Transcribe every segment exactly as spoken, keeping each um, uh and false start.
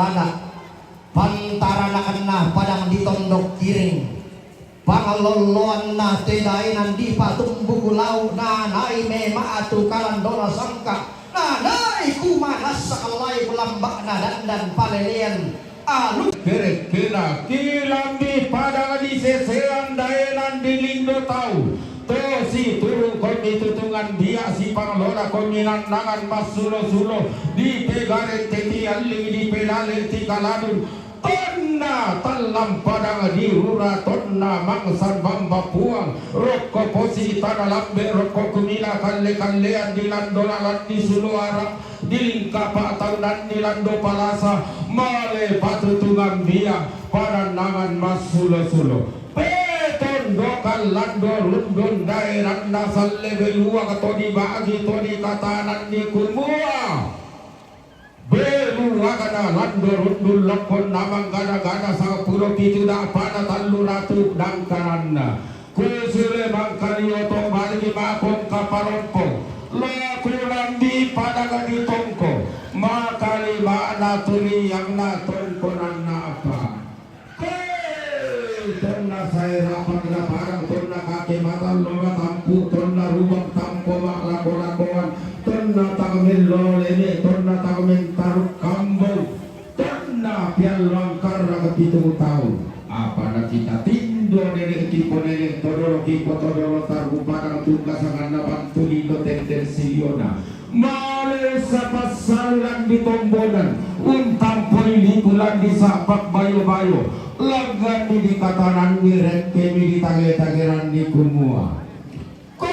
Anak, pantaranakenna padang di Tondok Kiring. Pangalolloanna te daenan di Patumbu Kulau, nanai mema' tu kalandona sangka, nanai kumanassa kallai lamba'na dandan palelean alu. Kerekkena kilambi padang di sesean daenan di lindo tau. To situru' komi tutungan dia' sipanglola komi nannangan massulo-sulo, di pegare' teti alli di pelale ti kaladun. Tonna tallang padang di rura, tonna mangsan bamba puang, rokko posi tana lambe, rokko kumila kalle-kallean di lando lalan di suluara, di lingka pa'taunanni lando palasa, male patutungan bia, panannangan massulo-sulo. Petondokan lando rundun daeranna salle beluang to dibagi to dikatananni kumua. Beluakana lando rundun lokkonna manggana-gana sangpulo pitu da'pana tallu ratu dangkananna. Kusule mangkalio to baliki mapong kapalompo. Laku lambi padang di tongko. Makalimana turiangna tongkonanna apa. Hei, tonna saera panggaparang, tonna kake matallo matampu, tonna rubang tampo ma'lako-lakoan, tonna tang mellolo leme, tonna tang mentaruk kambong, tonna pialloang karraka pitung taung. Apa nakita tindo nene' kipo nene' todolo kipo todolo taru padang tungka sanganna bantu lindo tenden siliona. Male sapassalu lan di tombonan, untampoi liku lan di sa'pak bayo-bayo, langnganni dikatananni rekkemi ditage-tageranni kumua. Koe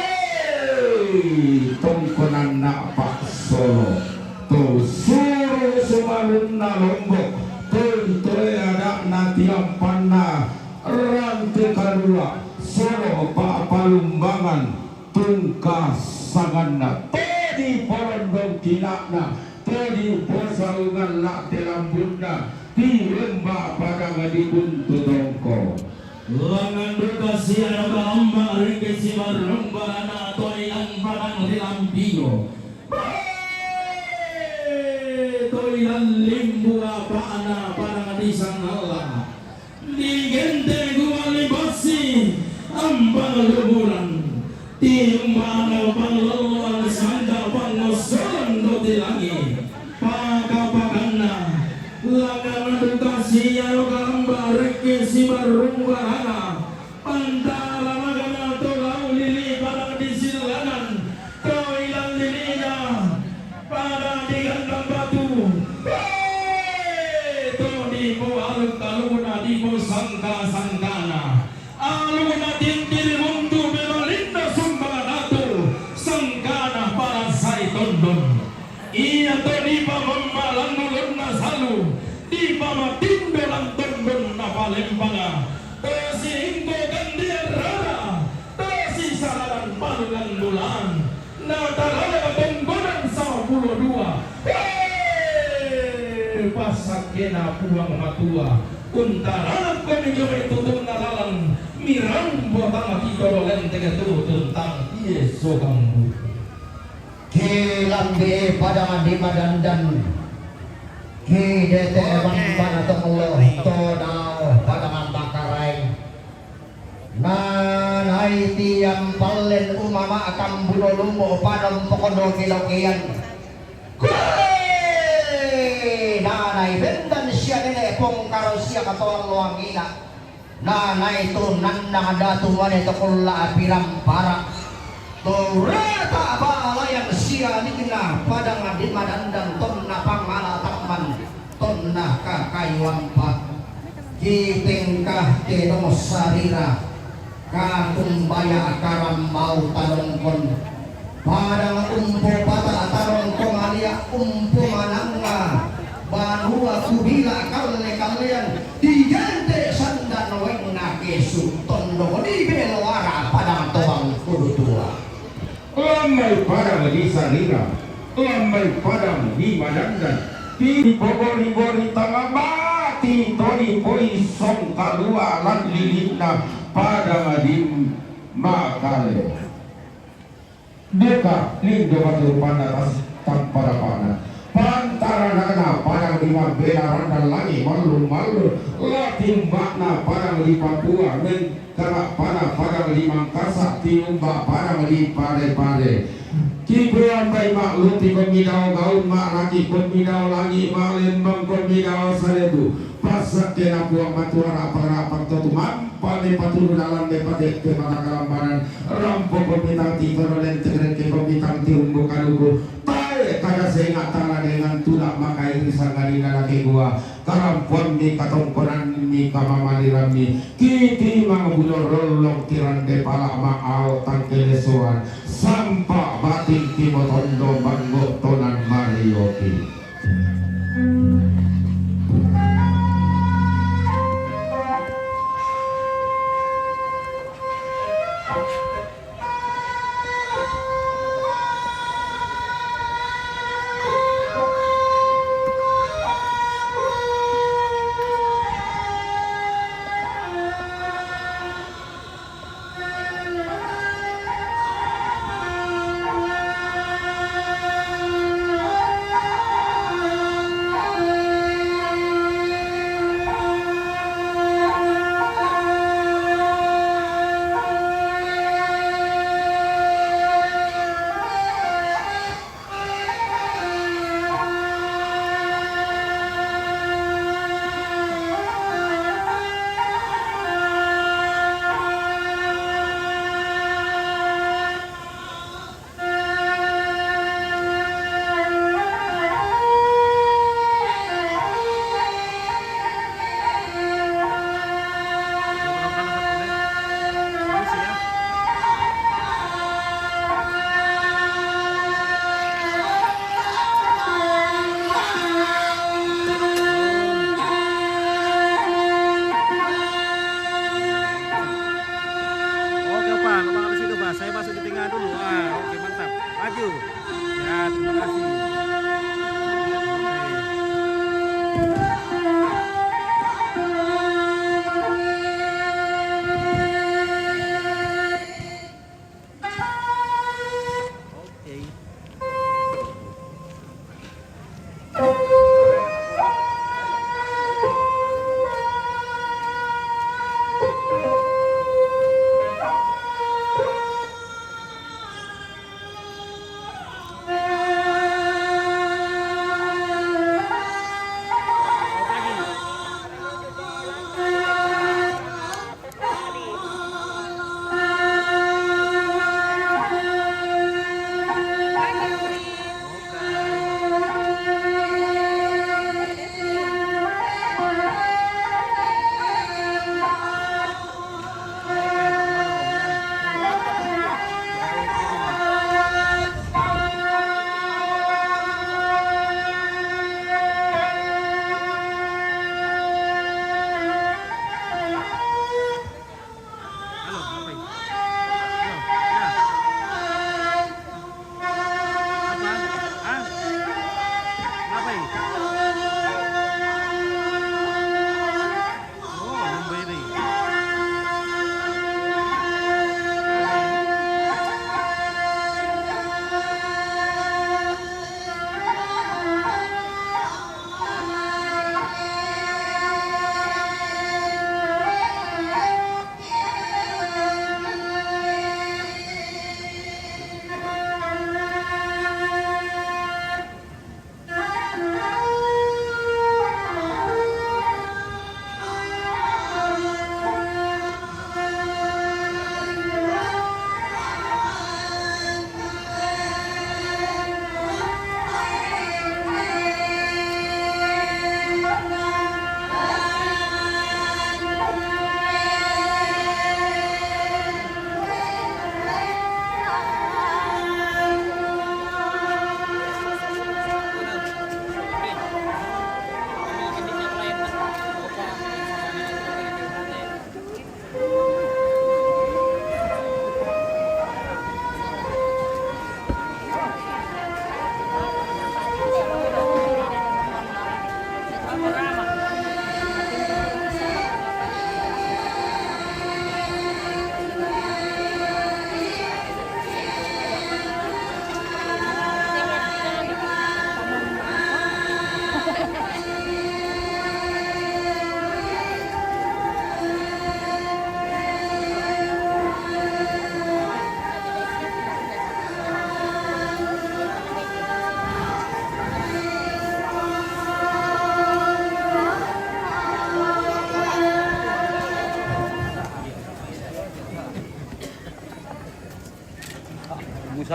tongkonanna Pak Solo, to suru sumarunna Lombok, tuntoe ada'na tiampanna rante kalua, solo pa'palumbangan. Tungka sanganna, to dipolondong kina'na, to diposaungan la'te lambunna, ti lemba padang di buntu tongko. Langngan duka siara kalamba reke simarrumba ana to ilang padang ri lampio. Toe to ilang limbu apa'na padang di sangalla. Digente' gua libassi ambang lumuran, tiumbana panglolloan sanda pangossolan do tilangi. Paka-pakanna, langana duka siaro kalamba rekke sibarrung barana, pantala magana to lau lili padang di silanan, to ilang lilina, pada di gandang batu. Hei, to dipo aluk-alukna, dipo sangka-sangkana. Alukna tintiri mundu, bemalinna sumbang datu, sangkana parasai tondon. Iya to dipamamma lan ulunna salu, dipamatindo lan tondonna palembanga. To sihinggo gandian rara, to sisalanan palungan bulan. Natarala tongkonan sampulo dua. Hei, passakkena Puang Matua, untarakkomi jomai tutunna lalang, mirambo tama titolo lenteng tutuntang Yesu kambu. Kilambi padang di Madandan, kidete bambana tonglo todao padang Makarai. Nanai tiang pallen umama kambuno lumo padang pokono kilokian. Kue! Nanai bendan sia nene pongkaro sia katoang loangina. Nanai tu nannang datu mane to kulla api rampara. Turata balayang sia nikna padang di Madandan tonna pangala tamman tonna kakayuampa. Kitengka tedong sarira. Katumbaya karambau talongkon. Padang umpo pata talongkon alia umpo mananga. Banua kubila kalle-kallean. Digente' sandan wenna kesu tondoko di belo ara padang tobang kudu tua. Lammai padang di Sarira, lammai padang di Madandan, ti pogori-gori tama bati to dipoissong kalua lan lilinna padang di Makale. Duka lindo batu rupanna tas tampa rapana. Pantaranakna padang Mabela randal langi' mallu-mallu, la tiumba'na padang di Papua, mengkara' pada padang di Mangkasa', tiumba' padang di Pare-Pare. Kipeambai ma'lupi kommi dao gaun, ma'raki kommi dao langi', ma'lembang kommi dao salebu. Passakkena Puang Matua rapa-rapa to tumampa, mepaturu dalan, mepateppe mata kalambanan, rampo kommi tang titoro, lenteng rekke kommi tang tirumbu kaluku. Tae' kada senga' tala dengan tula makae ri sangadinna nakegua, karampoammi, katongkonammi, kamamalirammi, kitimang buno rollong, kirande pala ma'ao tangkelesoan, sampa bating timotondo, banggo tonan marioki.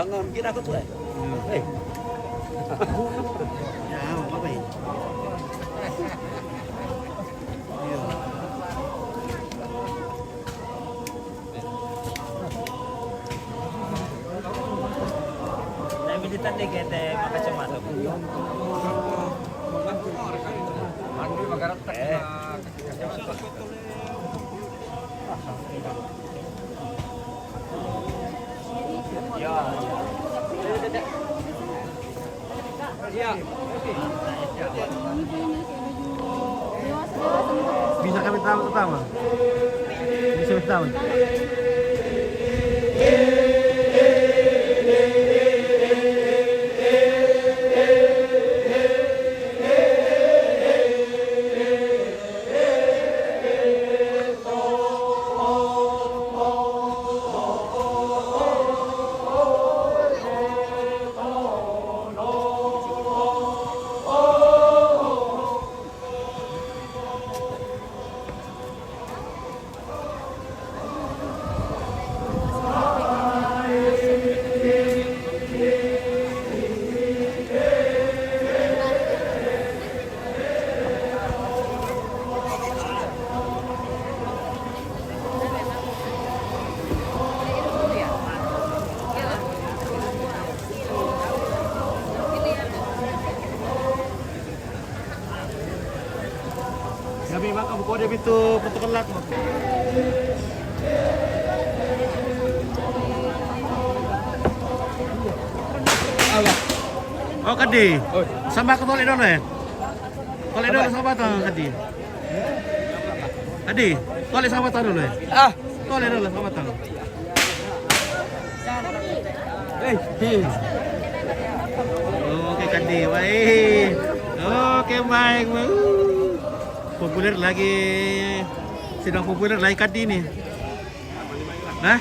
Kira aku tuh, eh. Eh. Ya, apa, apa ini? Iya. Nah, militan deh, kita pakai kacamata. Eh. Bisa kami tahu pertama? Bisa kami tahu? Kami makan buku dia pintu protokol laku. Oh, kadi. Sama aku tolak dulu, eh. Tolak dulu sama tu, kadi. Kadi, tolak sama tu dulu, eh. Ah. Tolak dulu sama tu. Eh, eh. Oke, kadi, baik. Oke, baik, baik. Populer lagi. Sedang populer lagi kadi ni. Hah?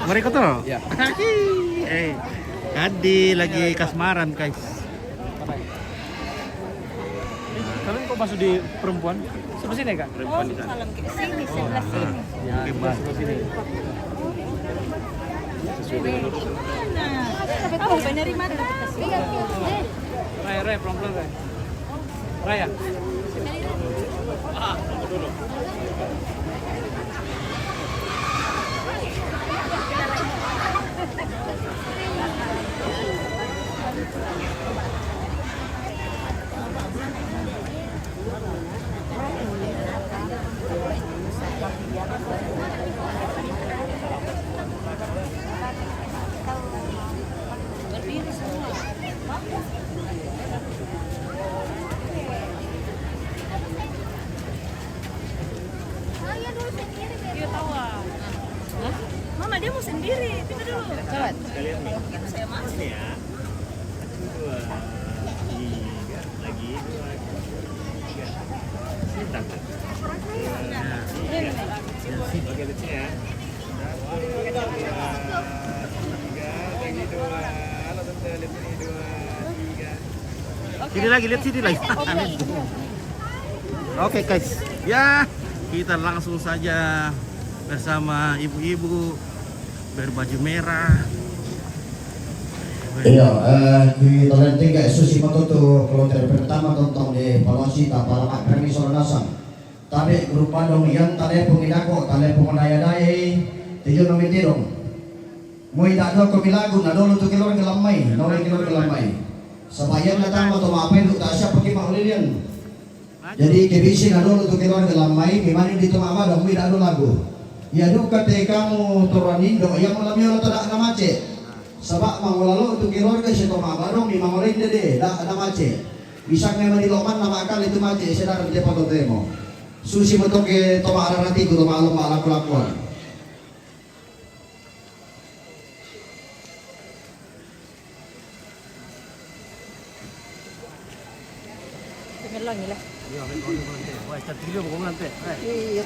Mereka tu? Ya. Eh, kadi lagi kasmaran, guys. Kalian kok masuk di perempuan? Sebelah sini, Kak? Oh, salam ke sini, sebelah sini. Ya, sebelah sini. Nah, apa, benar mata? Rai, Rai, pelan-pelan, Rai. Raya. Dia tawa. Hah? Mama, dia mau sendiri. Kita dulu. Lewat. Sekalian nih. Itu saya masuk. Ini ya. Dua, tiga, lagi, dua, tiga. Sebentar. Nah, tiga. Oke, lucu ya. Satu, dua, tiga, lagi dua. Halo, Tante, lihat sini, dua, tiga. Sini lagi, lihat sini lagi. Oke, guys. Ya, kita langsung saja bersama ibu-ibu berbaju merah. Iya, eh, di Talenti kayak susi matutu kloter pertama tontong di Palosita, Palamak, Permi, Soronasang. Tapi grup Bandung yang tale pungidako, tale pungunaya dai, tijo nomi tidong. Mui tak do komi lagu, na dolo tu keluarga lamai, na dolo keluarga lamai. Sabayan datang atau mapai duk tak siapa kima ulilian. Jadi kebisi na dolo tu keluarga lamai, mimani di toma abadong, mui tak do lagu. Ya duka te kamu toruan indo, ya mula miolo tak ada mace. Sabab mangolalo tu keluarga si toma abadong, mi mangolai dede, tak ada mace. Bisa memang di loman nama akal itu mace, sedar di foto demo. Susi betul ke toma araratiku, toma lomba laku-lakuan. Tinggal lagi lah. Iya, main bola nanti. Wah, cantik juga bola nanti. Eh. Iya.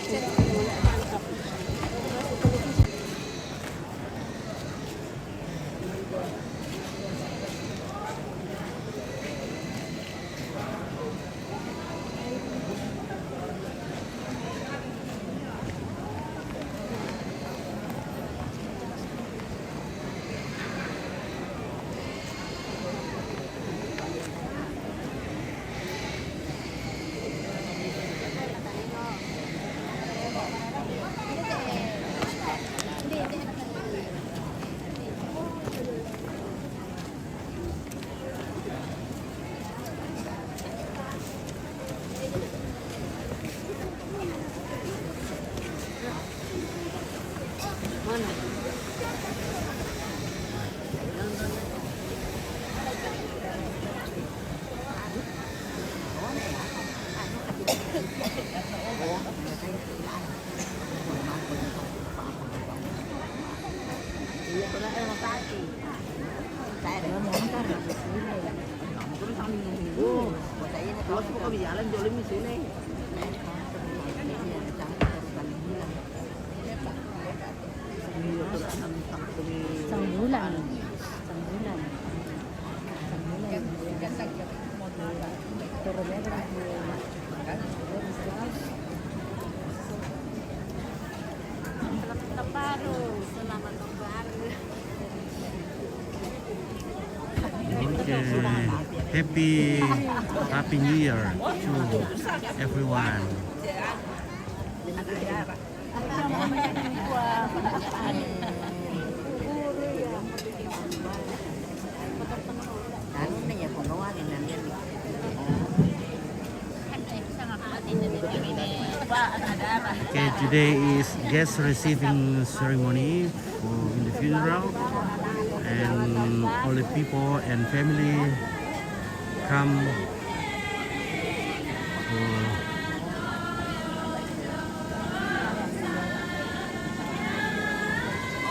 Isang bulan. Isang bulan. Isang bulan. Salamat, Tamparo. Salamat, Tamparo. Okay. Happy, Happy New Year to everyone. Okay, today is guest receiving ceremony for, in the funeral, and all the people and family come for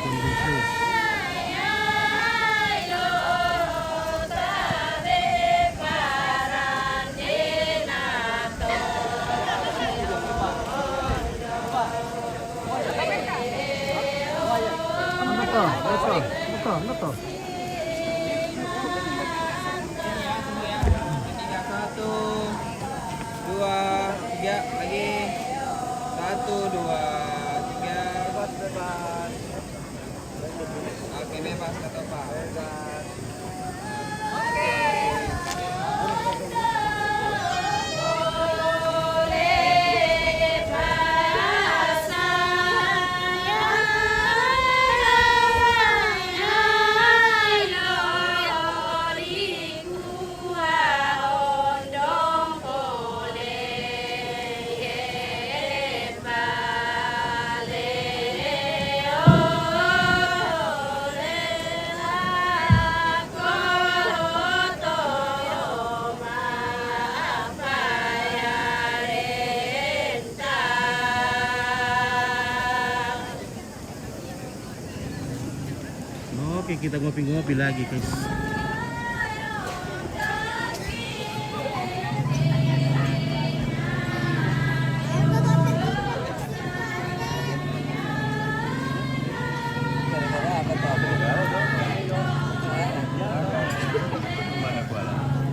condolences. Ano to? Ano to? Ano to? Ano to? Satu, dua, tiga, lagi. Satu, dua, tiga. Oke, bebas, kata Pak. Oke, kita ngopi-ngopi lagi, guys.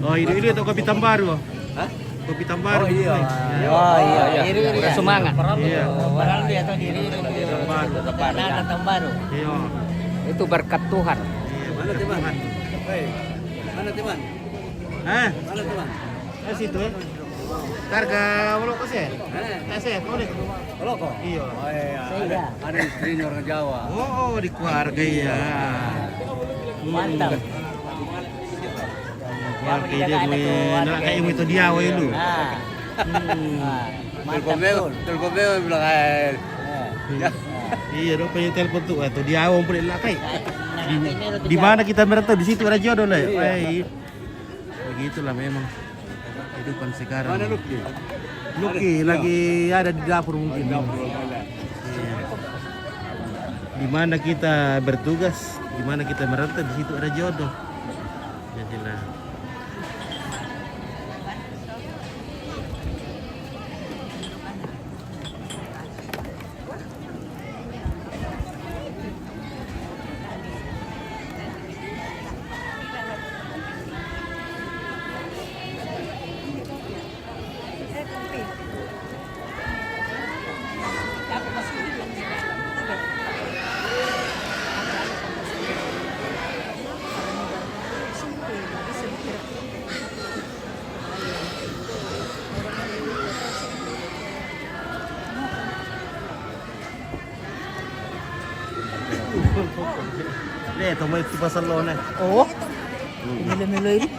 Oh, ini, ini atau kopi tambaru? Hah? Kopi tambaru. Oh, iya. Oh, iya. Iri-iri ya. Semangat. Iya. Padahal dia tuh diri-iri. Tambaru. Nah, ada tambaru. Iya. Itu berkat Tuhan. Iya, mana teman? Hei, mana teman? Eh? Mana teman? Eh, situ, eh. Targa boloko sih? Eh. Eh, sih, boleh. Boloko? Iya. Oh, iya. Saya ada, iya. Ada istrinya orang Jawa. Oh, oh, di keluarga, iya. Hmm. Mantap. Wah, kayak dia gue nolak kayak itu dia, woi, lu. Ah. Hmm. Ah, mantap, Telkomeo, betul. Telkomeo bilang, "Eh." Eh. Ya. Iya, dong, pengen telepon tuh, atau dia awam boleh lah, kayak. Nah, nah, di, ini lo di tiga. Mana kita merantau, di situ ada jodoh lah. Iya. Eh, begitulah memang kehidupan sekarang. Mana Lucky? Lucky ada, lagi ada di dapur mungkin. Di dapur, ada. Iya. Di mana kita bertugas, di mana kita merantau, di situ ada jodoh. Jadilah. Nih, teman itu pasal lo, nih. Oh. Melo-melo ini.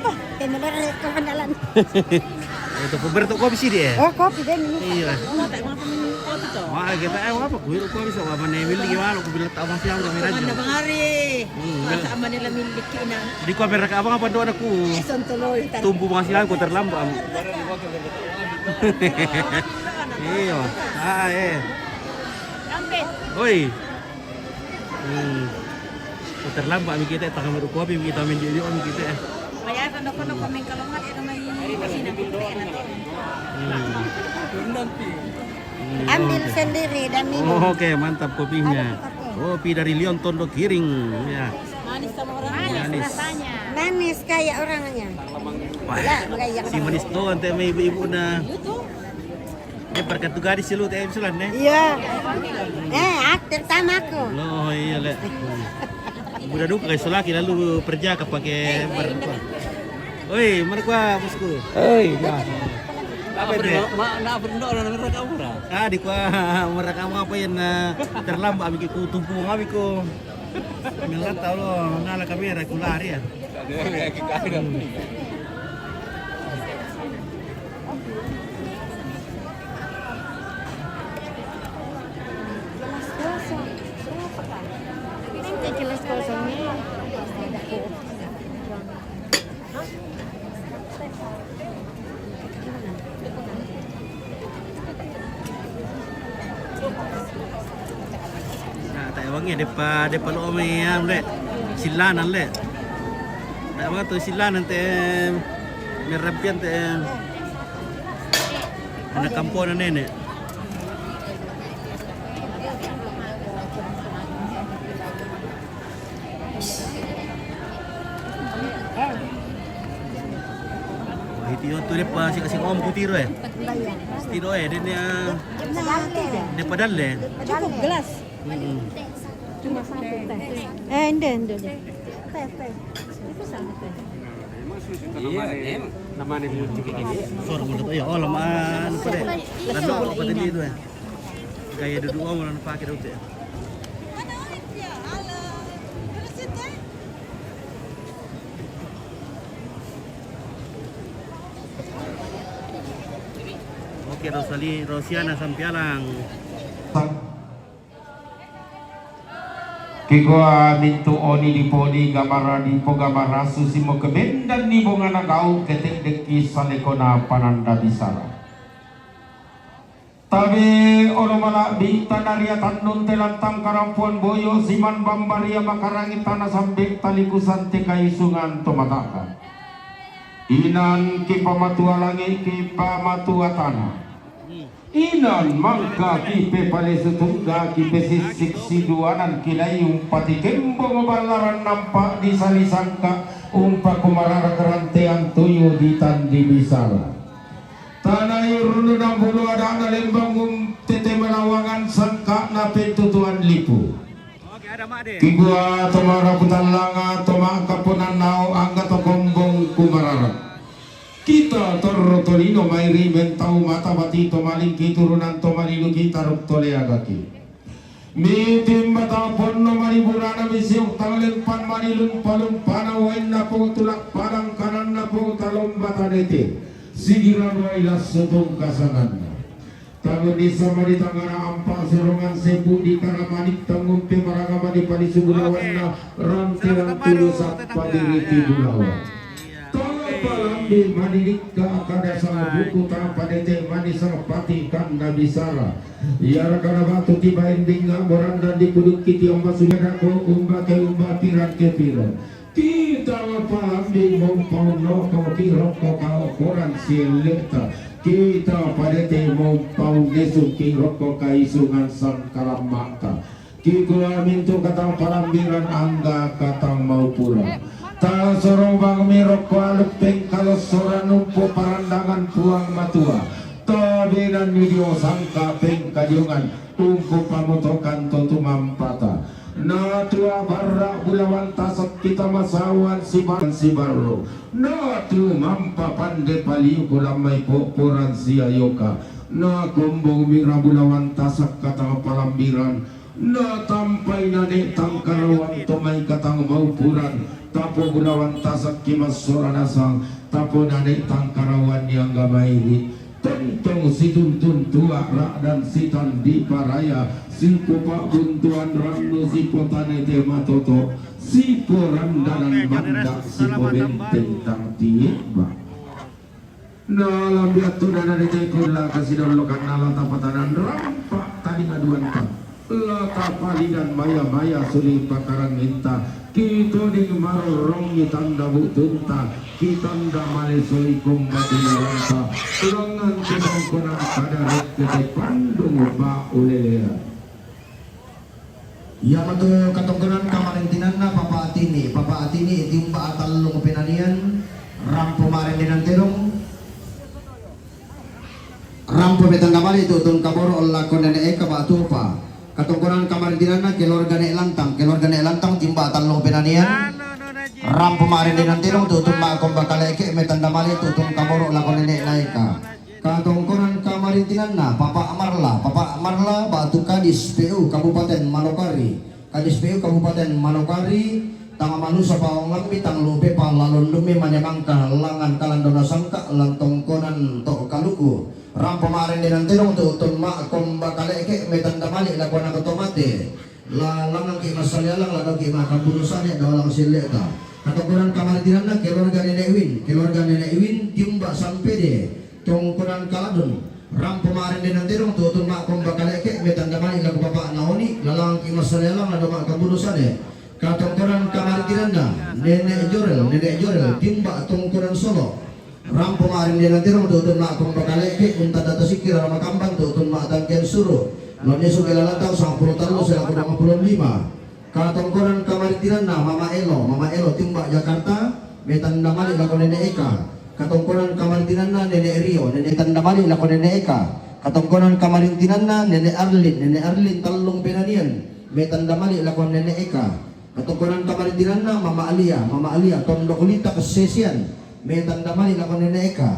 Melo-melo kebenalan. Itu pembertuk kopi sih dia. Oh, kopi deh ini. Iya. Wah, kita, eh, apa? Gue kopi sama apa nih? Milih gimana? Aku bilang, "Tahu masih aku kami raja." Mana Bang Ari? Hmm, masa aman nila milih kina. Di kamera ka abang apa doa aku? Eh, sontoloy, tar- Tumbuh masih aku terlambat. Iya. Ah, eh. Oi. Hmm. Terlambat mi kita, tangan berkopi kita, main di, di, mi kita. Kaya ano ko na kaming kalungan, ito may sinabi ko na to. Hmm. Hmm, ambil oke. Sendiri dan minum. Oh, oke, mantap kopinya. Ada kopi. Kopi dari Lionton Dokiring, ya. Manis sama orangnya. Manis. Manis rasanya. Manis kayak orangnya. Wah, ya, kayak si manis doang, teh, sama ibu-ibu, nah. Itu. Eh, berkat tu gadis lu, teh, Sulan, eh? Iya. Eh, aktif sama aku. Oh, iya, le. Budak duka, kayak sulaki, lalu kerja ke pakai ber-, oi, mereka, bosku. Oi, ya. Apa itu? Ma, na, berdoa, na, mereka murah. Ah, di kuah, mereka apa yang, eh, terlambat, ambil ku tumpung, ambil ku. Melat tau lo, nala kamera ku lari ya. Ini gelas kosongnya. Nah, tak wangi depa, depa lo me ya, le. Silanan, le. Tak wangi tu silanan te, merapian te. Anak kampung nenek. Iti yo tu depa si, si om putih tu, eh. Putih tu, eh, dia ni, ah, dia padahal, eh. Cukup gelas. Mm-mm. Cuma satu teh. Eh, ende, ende, ende. Teh, teh. Itu sama teh. Iya, nama ni. Sor, menurut, ya, oh, lemaan, apa deh? Landok, apa tadi itu, eh? Gaya duduk, oh, malah pakai duduk, ya. Oke, Rosali, Rosiana Sampialang. Kikua mintu oni dipodi gamara dipo gamara susi mo kebendan ni bongana gau ketek deki salekona pananda bisara. Tabe ono mala'bi tanaria tannun te lantang karampuan boyo siman bambaria makarangi tana sambe taliku sante kaisungan to mataka. Inan kipamatua langi kipamatua tana. Inan mangka kipepalesu tungga kipesissik siduanan kilai umpati kembong ballaran nampa disali sangka umpa kumarara kerantean tuyu ditandi bisara. Tanai runu nambulu adana lembang um tete melawangan sangka na pentutuan lipu. Kikua tomara putallanga toma kaponan nao angga to kombong kumarara. Kita torro tolino mairi mentau mata bati to malingki turunan to maliluki taruk to leagaki. Miti mata ponno mani burana misiuk tang lempan mani lumpa-lumpana wainna pong tulak padang kananna pong talomba tanete. Sigira wai lassu tong kasanganna. Tangun ni sama di tangana ampa sorongan sepu di karamanik tangun pe maragama di padi subulawanna rantiran tulu sappa diriti bulawan. Tau palambi mani dikka kada sanga buku tapa dete mani sanga pati kanda bisara. Iara kana batu tiba endinga boranda di pudukki ti amba sujadako umba ke umba pirang ke pirang. Kita mapalambi mompaun loko kiroko kao koran sielleta. Kita padete mompaun desu kiroko kaisungan sangkalammata. Kikua mintu katang palambiran angga katang maupura. Tasorong bang miroko aluk pengkalo sora numpu parandangan puang matua. Tabenan midio sangka pengkajungan. Tungku pamotokan to tumampata. Na tua barra bulawan tasak kita masawan sibar sibarro. Na tu mampa pande paliu kulammai poporan sia yoka. Na kombong mira bulawan tasak katang palambiran. Na tampai nane tangkarawan tomai katang maupuran. Tapo bulawan tasak kimasora nasang. Tapo nane tangkarawan yang gamairi. Tentong situntun tua ra'dan sitandi paraya, sipopa buntuan rannu sipotanete matoto, siporandanan mandak sipobenteng tang tiba. Na lambi attu dana dete kulla kasidollokan nala tapatanan rampa tading aduan tang. Lata palidan maya-maya suli pakaranginta, kitoding marorong ni tanda butunta, kitanda male suli kumbati lawanta, lengan kitongkonan kadaret kete pandung ba ulelea. Iya matu katongkonan kamarintinanna Papa Atini, Papa Atini timba atallung penanian, rampo marendenan tedong. Rampo metanda mali tutun kaboro lako Nene Eka batu pa. Katongkonan kamarintinanna keluarga Nek Lantang, keluarga Nek Lantang timba tallung penanian. Rampo marendenan tedong tutun makomba kaleke metanda mali tutun kaboro lako Nene Naeka. Katongkonan kamarintinanna Papa Marla, Papa Marla batu Kadis P U Kabupaten Manokwari. Kadis P U Kabupaten Manokwari, tama manusa paongammi tang lupe pa lalondummi manyamangka langan kalandona sangka lantongkonan to kaluku. Rampo marendenan tedong tutun makomba kaleke metanda mali lako nako to mate. La langangki massalialang la doki makambulusane dolang silleta. Katongkonan kamarintinanna keluarga Nenek Win, keluarga Nenek Win timba sampede. Tongkonan Kaladun, rampo marendenan tedong tutun makomba kaleke metanda mali lako Papa Naoni, lalangki massalialang la doma kabulusane. Katongkonan kamarintinanna Nenek Jorel, Nenek Jorel timba tongkonan Solo. Rampo marendenan tedong tutun makomba kaleke unta data sikira ramakambang tutun matangken suru. Lone suke lalantang sampulo tallu selaku dua puluh lima. Katongkonan kamarintinanna Mama Elo, Mama Elo timba Jakarta, metanda mali lako Nene Eka. Katongkonan kamarintinanna Nene Rio, Nene tanda mali lako Nene Eka. Katongkonan kamarintinanna Nene Arlin, Nene Arlin tallung penanian, metanda mali lako Nene Eka. Katongkonan kamarintinanna Mama Alia, Mama Alia tondok lita kessesian, metanda mali lako Nene Eka.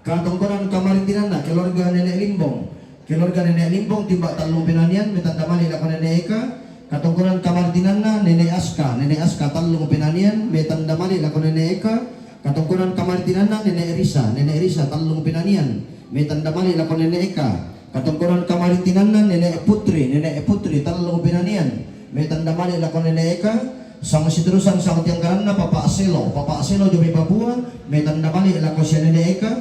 Katongkonan kamarintinanna keluarga Nenek Limbong. Keluarga Nenek Limbong timba tallung penanian metanda mali lako Nenek Eka. Katongkonan kamarintinanna Nenek Aska, Nenek Aska tallung penanian metanda mali lako Nenek Eka. Katongkonan kamarintinanna Nenek Risa, Nenek Risa tallung penanian metanda mali lako Nenek Eka. Katongkonan kamarintinanna Nenek Putri, Nenek Putri tallung penanian metanda mali lako Nenek Eka. Sang siturusan sang tiangkaranna Papa Selo, Papa Selo Jomi Papua, metanda mali lako sia Nenek Eka.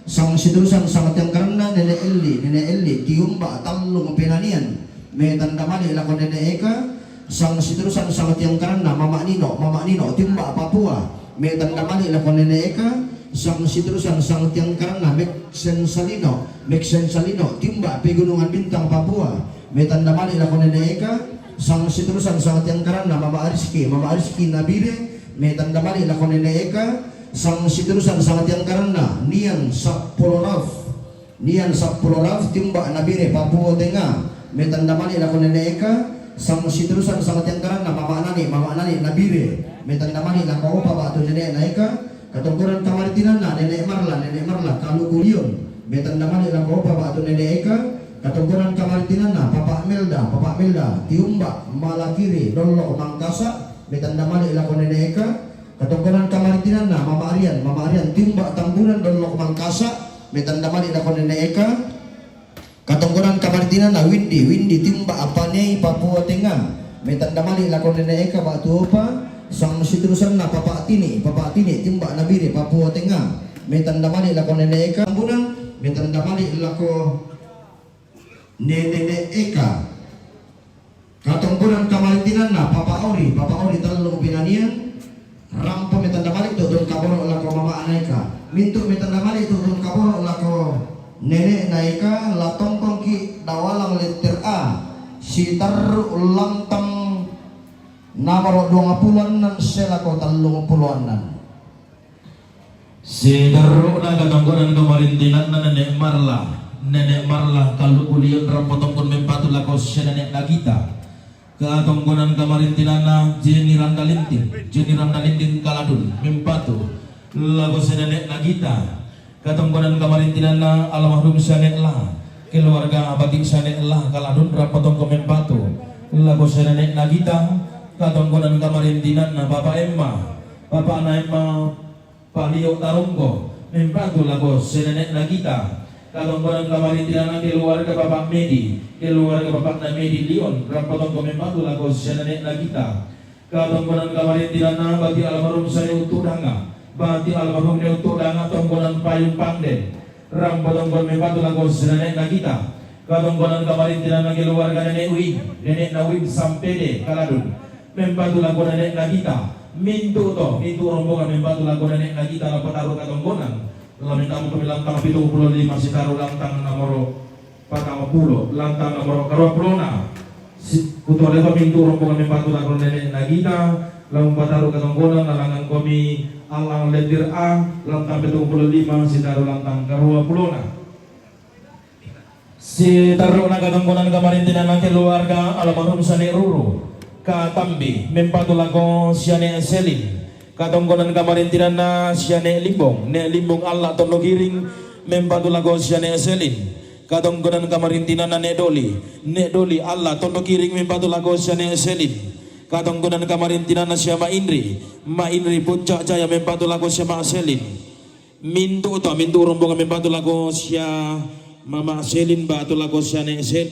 Sang siturusan sang tiangkaranna Nenek Elli, Nenek Elli tiumba tallung penanian, metanda mali lako Nenek Eka. Sang siturusan sang tiangkaranna Mama Nino, Mama Nino timba Papua, metanda mali lako Nenek Eka. Sang siturusan sang tiangkaranna Meksen Salino, Meksen Salino timba Pegunungan Bintang Papua, metanda mali lako Nenek Eka. Sang siturusan sang tiangkaranna Mama Ariski, Mama Ariski Nabire, metanda mali lako Nenek Eka. Sang siturusan sang tiangkaranna Nian Sappulo Rauf, Nian Sappulo Rauf timba Nabire Papua Tenga, metanda mali lako Nenek Eka. Sang siturusan sang tiangkaranna Mama Nani, Mama Nani Nabire, metanda mali lako opa batu Nenek Naeka. Katongkonan kamarintinanna Nenek Marla, Nenek Marla Kaluku Lion, metanda mali lako opa batu Nenek Eka. Katongkonan kamarintinanna Papa Melda, Papa Melda tiumba Malakiri Dollo Mangkasa, metanda mali lako Nenek Eka. Katongkonan kamarintinanna Mama Arian, Mama Arian timba Tambunan Dollo Mangkasa, metanda mali lako Nenek Eka. Katongkonan kamarintinanna Windi, Windi timba Apanei Papua Tenga, metanda mali lako Nenek Eka batu opa. Sang siturusanna Papa Tini, Papa Tini timba Nabire Papua Tenga, metanda mali lako Nenek Eka. Tambunan, metanda mali lako Nenek Eka. Katongkonan kamarintinanna Papa Ori, Papa Ori tallung penanian, rampo metanda mali tutun kaboro lako Mama Naeka. Mintu metanda mali tutun kaboro lako Nenek Naeka, la tongkongki dawalang letter A, siterru lantang nomoro duangpulo annan selako tallungpulo annan. Siterru'na katongkonan kamarintinanna Nenek Marla, Nenek Marla Kaluku Lion rampo tongkon mempatu lako sia Nenek Nagita. Katongkonan kamarintinanna Jenny Randa Linting, Jenny Randa Linting Kaladun mempatu lako sia Nenek Nagita. Katongkonan kamarintinanna almarhum sia Nenek La, keluarga Batik sia Nenek La Kaladun rampo tongkon mempatu lako sia Nenek Nagita. Katongkonan kamarintinanna Papa Emma, Papana Emma Palio Tarongko, mempatu lako sia Nenek Nagita. Katongkonan kamarintinanna keluarga Bapak Medi, keluarga Bapakna Medi Lion, rampo tongkon mempatu lako sia Nenek Nagita. Katongkonan kamarintinanna bati almarhum sia Nenek Uttu Danga, bati almarhum Nenek Uttu Danga tongkonan Payung Pangden, rampo tongkon mempatu lako sia Nenek Nagita. Katongkonan kamarintinanna keluarga Nenek Win, Nenek Nawin Sampede Kaladun. Mempatu lako Nenek Nagita. Mintu' to, mintu' rombongan mempatu lako Nenek Nagita, la pataru' katongkonan. La mentama komi lantang pitu pulo lima sitaru' lantang nomoro patang pulo, lantang nomoro karua pulona. Si-, kutolepa mintu' rombongan mempatu lako Nenek Nagita, la umpataru' katongkonan, la langan komi allang lendir A, lantang pitu pulo lima sitaru' lantang karua pulona. Sitarru'na katongkonan kamarintinanna keluarga almarhum Siane Ruru Katambi, mempatu lako Siane Selin. Katongkonan kamarintinanna Siane Limbong, Ne' Limbong Alla Tondokiring, mempatu lako Siane Selin. Katongkonan kamarintinanna Ne' Doli, Ne' Doli Alla Tondokiring, mempatu lako Siane Selin. Katongkonan kamarintinanna Sia Ma Inri, Ma Inri Pucca Jaya, mempatu lako Sia Ma Selin. Mintu' to, mintu' rombongan mempatu lako Sia Mama Selin, ba'tu lako Sia Ne' Sel-,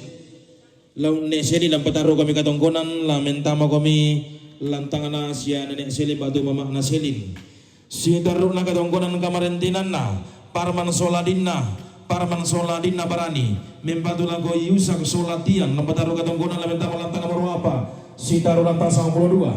lau Ne' Selin, la umpataru' komi katongkonan, la mentama komi lantangna Sia Nenek Selin ba'tu Mama'na Selin. Sitarru'na katongkonan kamarintinanna Parman Sola Dinna, Parman Sola Dinna Barani, mempatu lako Yusak Sola Tiang, la umpataru' katongkonan, la mentama lantang nomoro apa, sitaru' lantang sangpulo dua.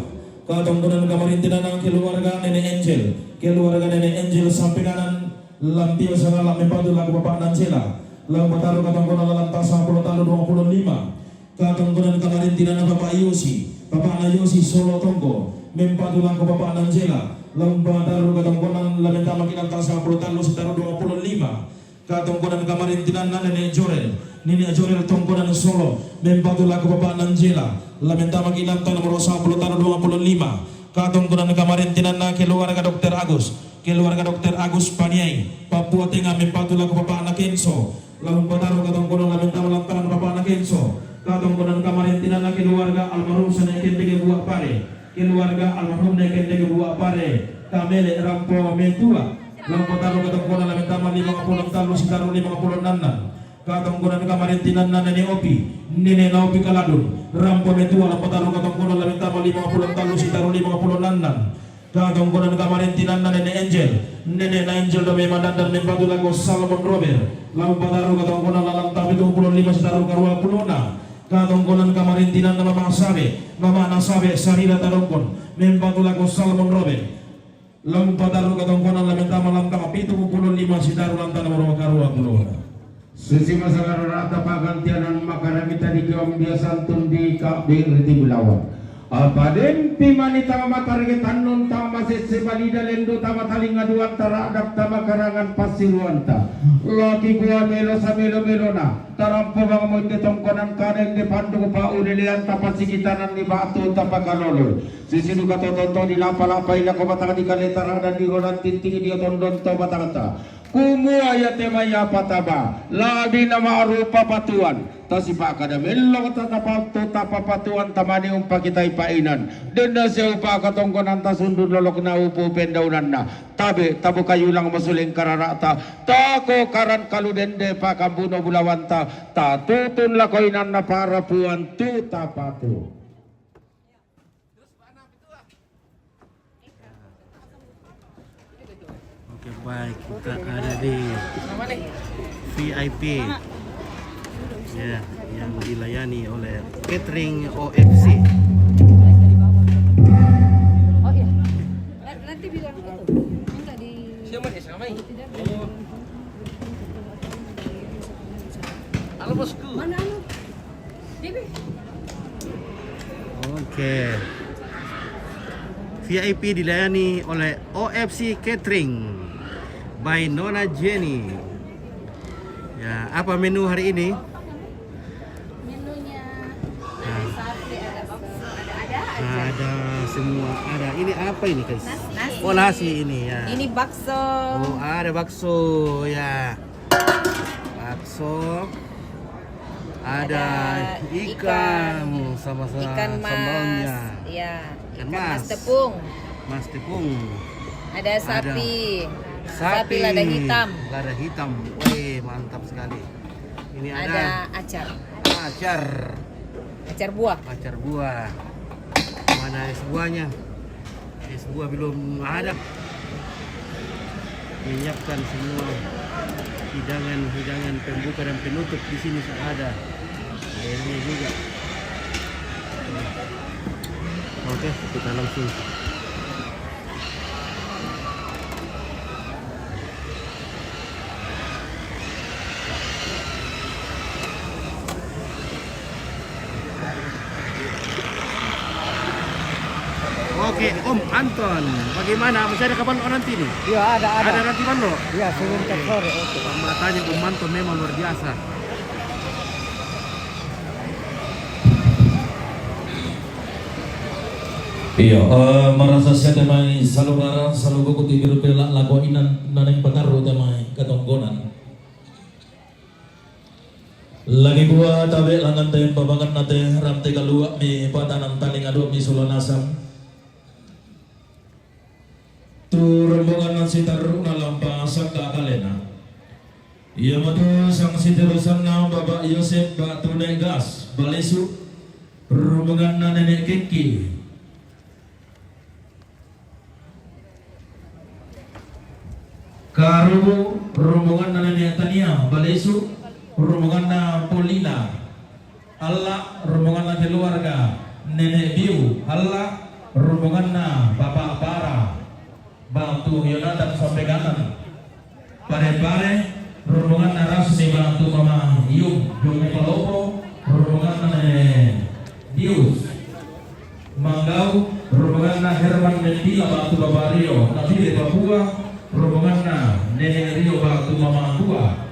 Katongkonan kamarintinanna keluarga Nenek Angel, keluarga Nenek Angel Sampedanan, Lampio Sagala, mempatu lako Bapa'na Angela, la umpataru' katongkonan, la lantang sangpulo tallu duang pulo lima. Katongkonan kamarintinanna Bapa' Yosi, Bapa'na Yosi Solo Tongko, mempatu lako Bapa'na Angela, la umpataru' katongkonan, la mentamaki lantang sangpulo tallu sitaru' duang pulo lima. Katongkonan kamarintinanna Nenek Jorel, Nenek Jorel tongkonan Solo, mempatu lako Bapa'na Angela, la mentamaki lantang nomoro sangpulo tallu duang pulo lima. Katongkonan kamarintinanna keluarga Dokter Agus, keluarga Dokter Agus Paniai, Papua Tengah, mempatu lako Bapa'na Kenso, la umpataru' katongkonan, la mentama lantang Bapa'na Kenso. Katongkonan kamarintinanna keluarga almarhum Siane Kendeke Bua Pare, keluarga almarhum Ne' Kendeke Bua Pare, Kamele Rampo Metua, la umpataru' katongkonan, la mentama limangpulo tallu sitaru' limangpulo annang. Katongkonan kamarintinanna Nenek Opi, Nenek Naopi Kaladun, Rampo Metua, la umpataru' katongkonan, la mentama limangpulo tallu sitaru' limangpulo annang. Katongkonan kamarintinanna Nenek Angel, Nenek Na Angel Dome Mandandan, mempatu lako Salmon Robert, la umpataru' katongkonan, la lantang pitu pulo lima sitaru' karua pulona. Katongkonan kamarintinanna Mama Sabe, Mama'na Sabe Sarila Tarongkon, mempatu lako Salmon Robert, la umpataru' katongkonan, la mentama lantang pitu pulo lima sitaru' lantang nomoro karua pulona. Susi masagarara' ta pa'gantianan, makaramita di kaumbiasan tundi ka'bi' ri timulawan. Apa dempi mani tama matarge tannun, tama masesse balida lendu', tama talinga duan tara'dak, tama karangan passiruanta. Laki kua melo samelo-melona, tarampo bang moite tongkonan kada inde panduk pa'ulelean, tapasikitanan ni batu tapakaloloi. Sisiduka to tonto di lapa-lapa ila ko batang di kale tara'dan di holan tinting di otondon to batangta. Kumua iate mai apa taba, la'bi na ma'rupa patuan, tasipa'kada mellong ta-, tapattu tapapatuan tamani umpakitai pa'inan, denna sia upa'katongkonanta sundun lolokna upu pendaunanna, tabe' tabukai ulang masuleng karara'ta, tako karan kalu dende pakambuno bulawanta, tatutun lako inanna parapuan tu tapatu. Oke, baik, kita ada di V I P, ya, yang dilayani oleh catering O F C. Oh iya. Nanti bilang itu. Minta di Siapa dia sama? Tidak. Halo, bosku. Mana anu? Oke. V I P dilayani oleh O F C Catering by Nona Jenny. Ya, apa menu hari ini? Menunya ada sapi, ada bakso, ada, ada aja. Nah, ada semua, ada. Ini apa ini, guys? Nasi. Oh, nasi ini, ya. Ini bakso. Oh, ada bakso, ya. Bakso. Ada ikan sama sa-, ikan mas, sambalnya. Ya, ikan mas tepung. Mas tepung. Ada sapi. Sapi lada hitam. Lada hitam. Wih, mantap sekali. Ini ada acar. Acar. Acar buah. Acar buah. Mana es buahnya? Es buah belum ada. Menyiapkan semua. Hidangan-hidangan pembuka dan penutup di sini sudah ada. Airnya juga. Oke, kita langsung. Oke, Om Anton, bagaimana? Masih ada kabar lo nanti nih? Iya, ada, ada. Ada nanti malam? Iya, sebentar sore. Oke. Matanya Om Anton memang luar biasa. Iya, eh, marasa sia te mai saluhara, saluhara buku ti biru pela lako inan naneng pataru te mai katongkonan. Lagi bua tabe langan te pabangan nate rante kalua mi patanan taling adua mi sulanasang. Tu rombongan nan sitaru na lampa sangka kalena. Ia matu sang siterusanna Bapak Yosep Batu Negas, Balesu, rombonganna Nenek Kengki. Karubu, rombonganna Nenek Tania, Balesu, rombonganna Polina, Alla, rombonganna keluarga Nenek Biu, Alla, rombonganna Bapak Bara, Batu Yonatan sampe kanan. Pare-pare, rombonganna Rasni Batu Mama Yung, Jong Palopo, rombonganna Nenek Bius. Manggau, rombonganna Herman Mendila Batu Babario, Nabire Papua, rombonganna Nenek Rio Batu Mama Tua.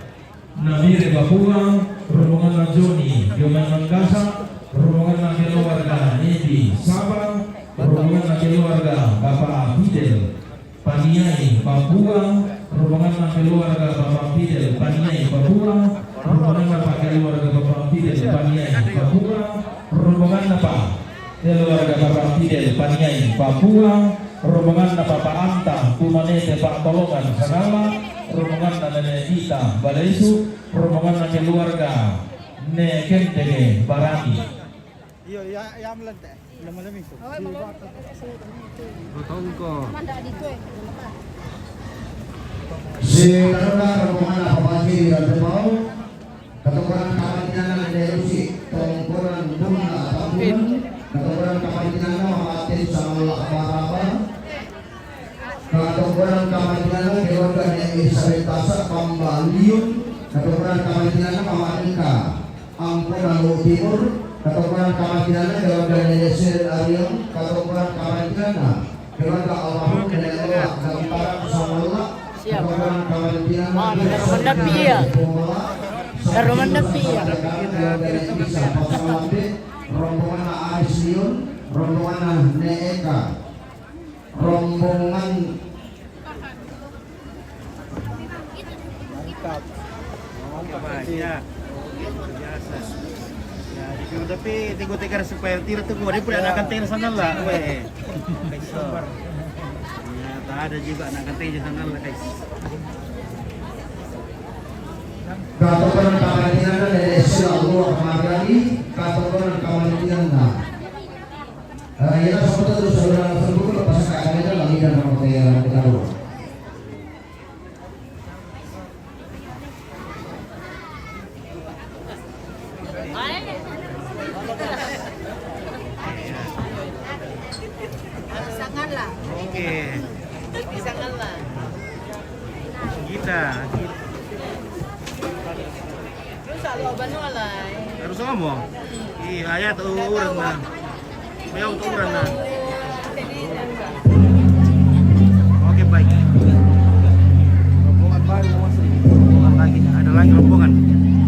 Nabire Papua, rombonganna Joni, Joman Mangkasa, rombonganna keluarga Nebi Saba, rombonganna keluarga Bapak Fidel. Paniai Papua, rombonganna keluarga Bapak Fidel, Paniai Papua, rombonganna pa keluarga Bapak Fidel, Paniai Papua, rombonganna pa keluarga Bapak Fidel, Paniai Papua, rombonganna Papa Anta, Tumanete Pak Tolongan Sagala, rombonganna Nene Dita Balesu, rombonganna keluarga Ne Kendege Barani. Iyo, ya, ya, melente. Lama-lama itu. Botongko. Si taruna rombongan apa lagi di Raja Pau? Katukuran kapantinan dari Rusi, tongkonan bunga tambunan, katukuran kapantinan nama mati sama Allah apa-apa. Katukuran kapantinan keluarga dari Elizabeth Tasa, Pambaliun, katukuran kapantinan nama Nika. Ampun Lalu Timur, katukuran kamantinana keluarga Nenek Sir Ariong, katukuran kamantinana keluarga almarhum Nenek Lola, Gantara Samala, siap. Katukuran kamantinana. Oh, Darman Dapi ya? Darman Dapi ya? Keluarga Nenek Bisa, Pasang Lambe, rombongan Aris Liun, rombongan Nenek Eka, rombongan Mantap. Mantap, Pak. Iya. Biasa. Ya, di tapi tiga tiga supaya tidak tuh, dia punya anak kanteng sana lah, weh. So. Ya, tak ada juga anak kanteng sana lah, guys. Katukuran kamantinana dari Sila Allah Margani, katukuran kamantinana. Eh, ya, sobat terus saudara terbuka lepas kakaknya lagi dan orang yang kita doa. Sanganlah. Oke. Sanganlah. Kita, kita. Terus selalu apa nu alai? Harus ngomong. Iya, ayat urat mah. Ayo, untuk urang, nah. Oke, baik. Rombongan baru masuk. Rombongan lagi, ada lagi rombongan.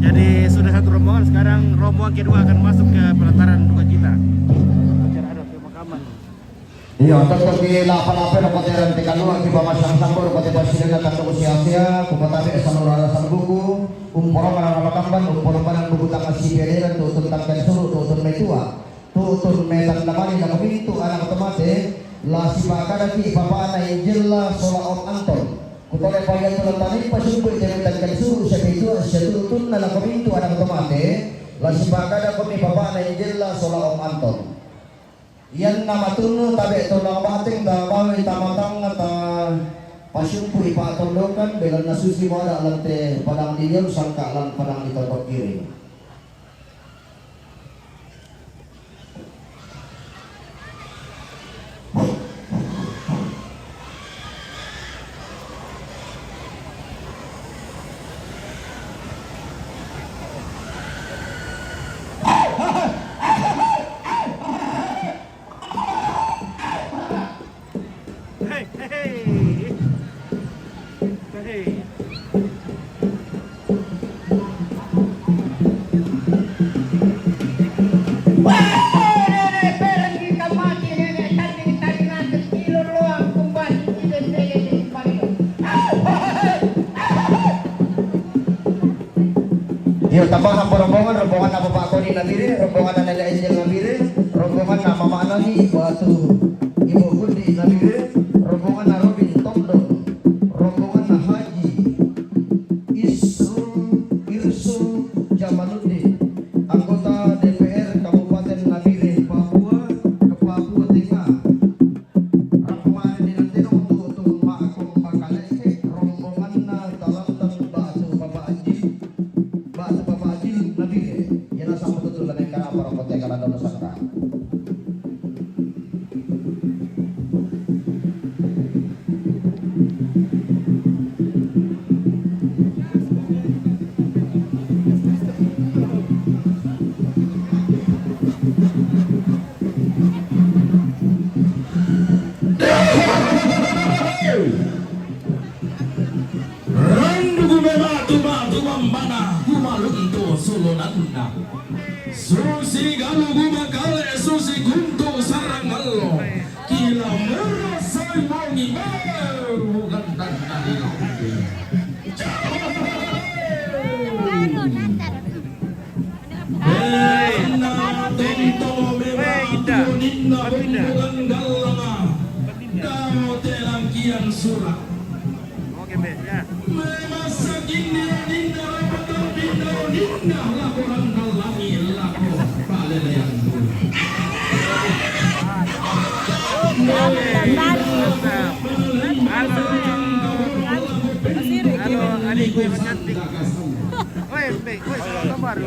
Jadi, sudah satu rombongan, sekarang rombongan kedua akan masuk ke pelataran duka cita. Acara adat pemakaman. Iya, untuk di lapa-lapa no koteran tiga dua di bawah sang sambur, kote pasirnya tak tahu sia-sia, kumatabe sanurara sang buku, umporo manang makamban, umporo manang buku tangan si peleran, tutun tangkan suru, tutun metua. Tutun metan damani na kumintu anak tomate, la sipakadaki papana Injilla sola Om Anton. Kutole paya tulan tani pasumpu ite metan kalisuru sepitua setutunna na kumintu anak tomate, la sipakadaki papana Injilla sola Om Anton. Ianna matunnu tabe tulang bateng ta bawe tamatang ta Asumpu ipatondokan, began nasusi mada lan te padang di lion sangka lan padang di tondok giring. Hei, hei, hei. Iyo, tambahang po rombongan, rombongan na Bapak Koni Nabire, rombongan na Nene Angel Nabire, rombongan na Mama Nani, Batu Ibu Gundi Nabire, rombongan na Robin Tondon, rombongan na Haji Isrul Irsul Jamaluddin, anggota D P R Kabupaten Nabire, Papua, ke Papua Tengah. Rombongan di nanti dong untuk, untuk Mak Kong Bakale, rombongan na talantan Batu Bapak Haji. Batu Bapak Haji Nabire, yana sama betul dengan karena para kote kalau ada nusantara. Randu gume batu-batu bambana gumalunto sulonanna. Susi galu gumakale susi guntu sarangallo. Kila merasai mongi meru gandanna ri. Hei, Indah. Hei, Indah. Aduh, Indah. Dao te langkian sura. Oke, Mbak, ya. Memasak India, India, rapat India, India, laporan dalangi, laporan palelean. Halo. Halo, adik gue yang cantik. Woi, Mbak, woi, selamat kabar.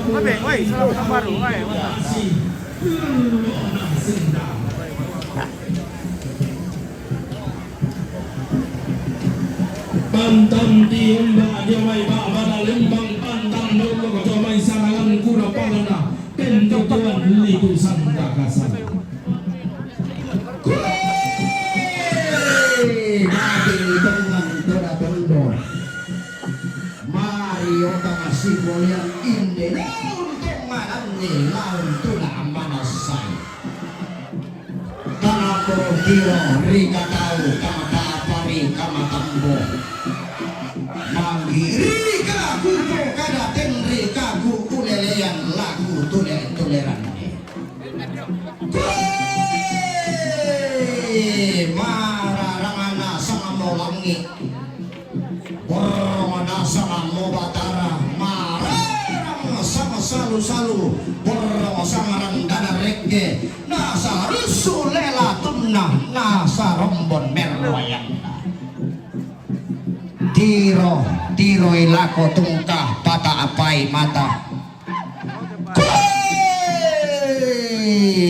Woi, woi, selamat kabar, woi, mantap. Pantang tiumba dia mai ba bana lembang pantang dolo ko mai sarangan kura palana. Tentu Tuhan litu santa kasar. Kue! Mati dengan toda tondo. Mari otak masih mulian inde laun tonganan ni laun tuna manasai. Tanah tiro rika tau kamata pari kamatambo. Manggi rika kupo kada tenri kaku ulelean lagu tule tuleran. Kue! Mararangana sama molangi. Borong na sama mo batara. Mararang sama salu-salu. Borong sama randana regge. Nasa rusu lela tunna. Nasa rombon merloyang. Tiro, tiro ilako tungka pata apai mata. Kue!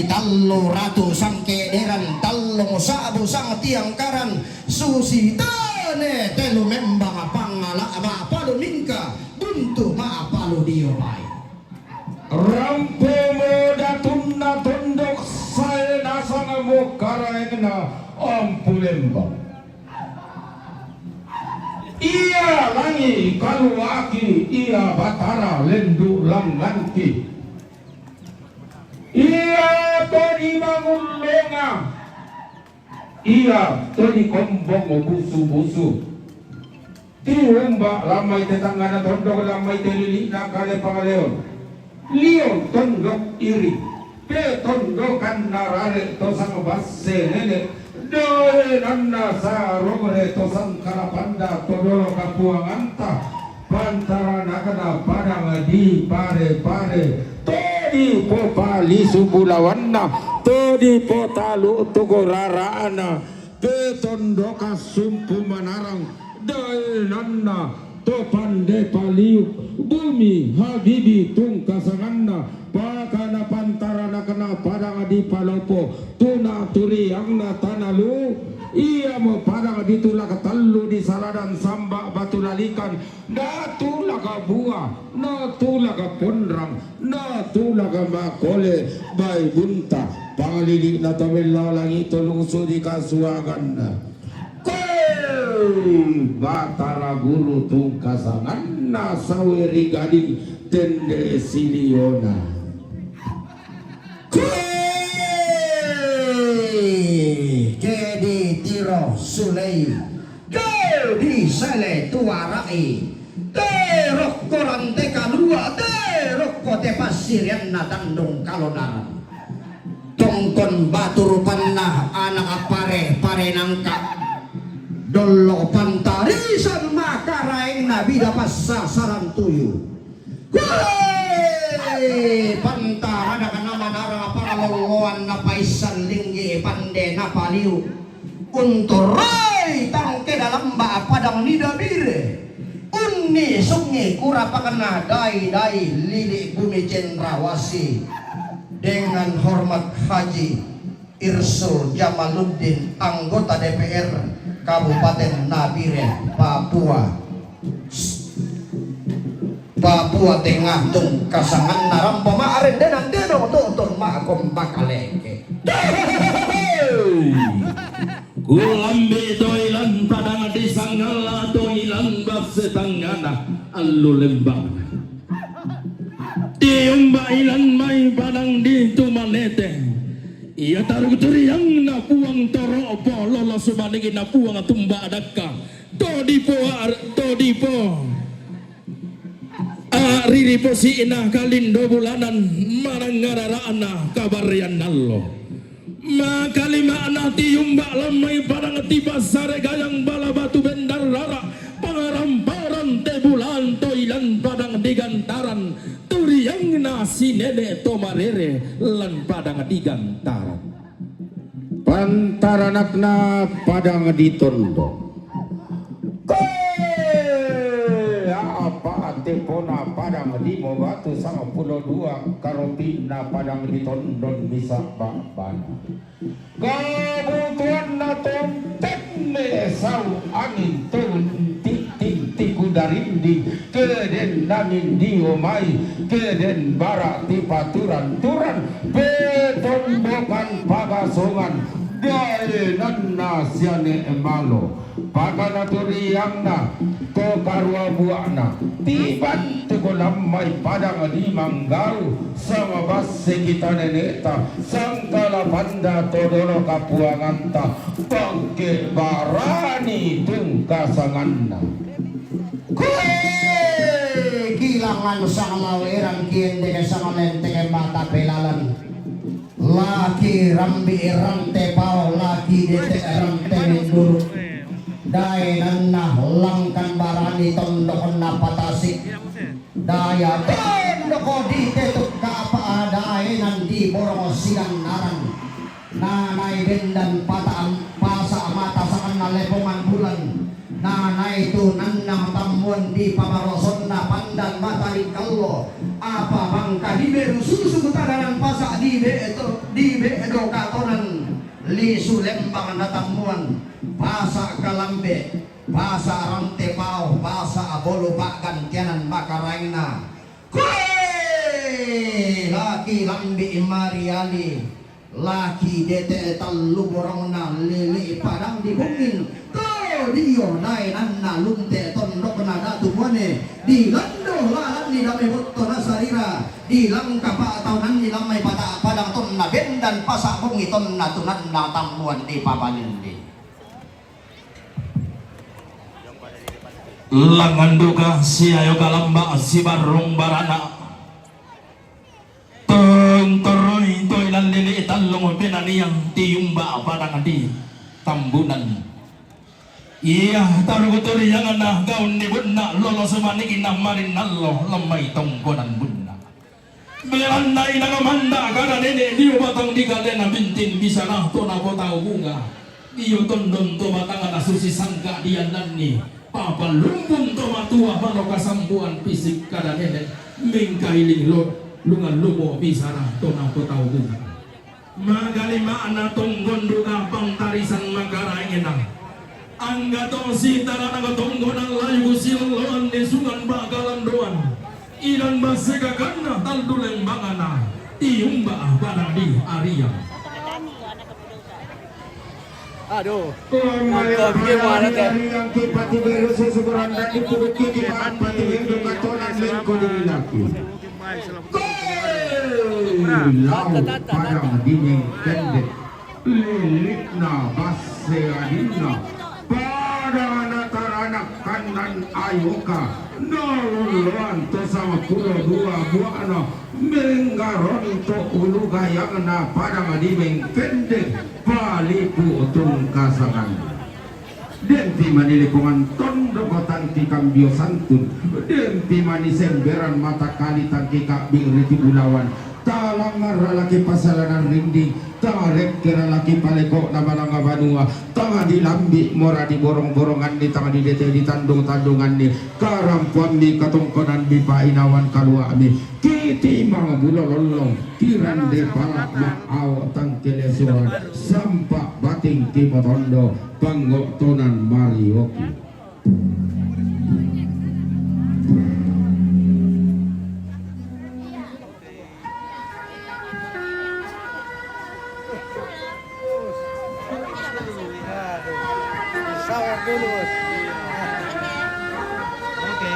Tallu ratu sangkederan, tallung sa'bu sang tiang karan, susi tane telu membang pangala ma'palu mingka, buntu ma'palu dio pai. Rampomo datunna tondok sae nasangamo karaengna ampu lembang. Ia langi kaluaki, ia batara lendu langanki. Ia toni mangullonga, ia toni kombong busu-busu. Tiumba lamai te tangngana tondok lamai te lili'na kale pangaleon. Lion tondok iri, pe tondokan narare to sang basse nene, doe nanna sarore to sang karapanda to dolo kapuanganta, pantara Padang di Pare-pare, to dipopalisu bulawanna, to dipotalu tugo rara'na, petondoka sumpu manarang, daenanna to pande paliu, bumi habibi tungkasanganna, pakana pantaranakna padang di Palopo, tuna turiangna tanalu, iamo padang ditulak tallu di saladan samba batu lalikan, natulak bua, natulak ponrang, natulak makole, bai bunta, pangalili'na to mellalangi to lungsu di kasuanganna. Koi Batara Guru tungkasanganna sawe ri gading tende siliona. Koi ke ditiro sulei. Kau di sele tuarai, te rokko rante kalua, te rokko te passirianna tandung kalonaran. Tongkon batu rupanna anak pare, pare nangka. Dollo pantarisan makaraengna bida passasaran tuyu. Woi! Pantaranakna manarang pangalolloan napaissan linggi pande napaliu. Untoroi tangke dalam ba padang ni Dabire. Unni sungi kura pakena dai-dai lili bumi cendrawasi. Dengan hormat Haji Irsul Jamaluddin, anggota D P R Kabupaten Nabire, Papua, Papua Tengah, tungkasanganna rampo ma'rendenan tedong tuntun ma'kom makaleke. Kulambi toilan padang di Sanggala toilan basse tangngana allu lembang. Tiumba ilan mai padang di Tumanete. Iya taru turiangna Puang toro'po lolo subaningina Puang tumba dakka. To dipo ar-, to dipo. A'riri posi'na kalindo bulanan manangngarara'na kabarian allo. Makalima'na tiumba lammai padang tipassare gayang bala batu bendarrara, pangaramparan te bulan toilan padang digantaran, turiangna sinene to marere lan padang digantaran. Pantaranakna padang ditondo. Koe apa tepona padang di Mobatu sangpulo dua karopi'na padang ditondon bisa ba'bana. Kabutuanna tontenne sau angin tun ti-, ti-, tiku darinding, keden angin dio mai, keden bara tipaturan-turan, petondokan pagasongan, daenanna siane malo. Pakana turiangna, to karua bua'na, tiban tuko lammai padang di Manggau, sama basse kita neneta, sangkala panda to dolo kapuanganta, bangke barani tungkasanganna. Koe kilangan sanglaweran kiendeke sangalenteke mata pelalan. Laki rambi rante pao, laki dete rante menduru. Daenanna langkan barani tondokna patasik. Daya tondoko di tetuk kapa daenan di borong sigannaran. Nanai bendan pata-, pasa mata sakanna lepongan bulan. Nanai tu nannang tammuan di pamarosonna pandan mata ri kallo. Apa mangka diberu susu taganan pasa dibe-, to-, dibe'do katonan lisu lembang natammuan. Pasa kalambe, pasa rante pao, pasa bolu pa'gantianan makaraengna. Koe laki lambi mariali. Laki dete tallu borongna lili padang di bungin. To dio daenanna lunte tondokna datu muane. Di lando lalanni dame botto nasarira. Di langka pa'taunanni lammai pata-, padang tonna bendan pasa bongi tonna tunanna tammuan di pabalindi. Langan duka siayo kalamba sibarrung barana. Tontoroi toilan lili tallung penaniang tiumba padang di Tambunan. Iya, tarukuturi yang na gaun ni bunna lolo sumani inang marin nallo lemai tongkonan bunna. Belanna inang manda kada nene liu batang di kalena bintin bisara tona kota bunga. Iyo tondon to batang na susi sangka diandanni. Papa lumpun to matua mano kasambuan pisik kada nene mengkailing lo lungan lumo bisara tona kota bunga. Magalima'na tonggon duka pangtarisan magaraengenna. Angga to sitara nang tonggonan layu silloan ni sungan bakalandoan. Idan basekakanna taldu lembangana. Tiumba pada di aria. Aduh. Lamaya Nonton game mana teh? Yang kipati beru sesukuran dan dipukul kiki pati beru katonan lengko di laki. Lau padang dinding pendek. Lilikna basse adinna. Pada anak taranak kandan ayoka. Naloloan to sama pulo dua buana. Menggaron to ulu gayangna padang dinding pendek. Palipu tungkasangan. Dempi mani lipungan tondok tangki kambio santun. Dempi mani semberan mata kali tangki kabing riti bulawan. Talangar laki pasalanan rinding. Tarekke laki paleko na balanga banua. Tadi lambi mora di borong-borongan ni tadi dete di tandung-tandungan ni. Karampuan mi katongkonan mi painawan kaluami. Kiti mangbulo lollong. Tirande pala ma ao tangkelesuan. Sampa bating timotondo. Panggotonan marioki. Sawer dulu, Bos. Oke.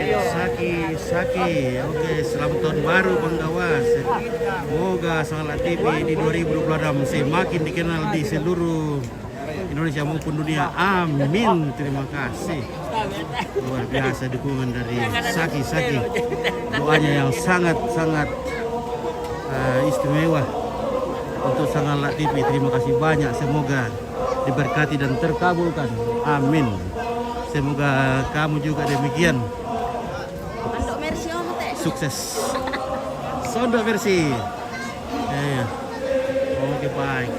Oke, saki, saki. Oke, selamat tahun baru, Bang Gawas. Semoga Sangalat T V di dua ribu dua puluh enam semakin dikenal di seluruh Indonesia maupun dunia. Amin. Terima kasih. Luar biasa dukungan dari saki, saki. Doanya yang sangat, sangat, eh, istimewa untuk Sangalat T V. Terima kasih banyak. Semoga diberkati dan terkabulkan. Amin. Semoga kamu juga demikian. Sukses. Sondok Mercy. Iya, iya. Oke, baik.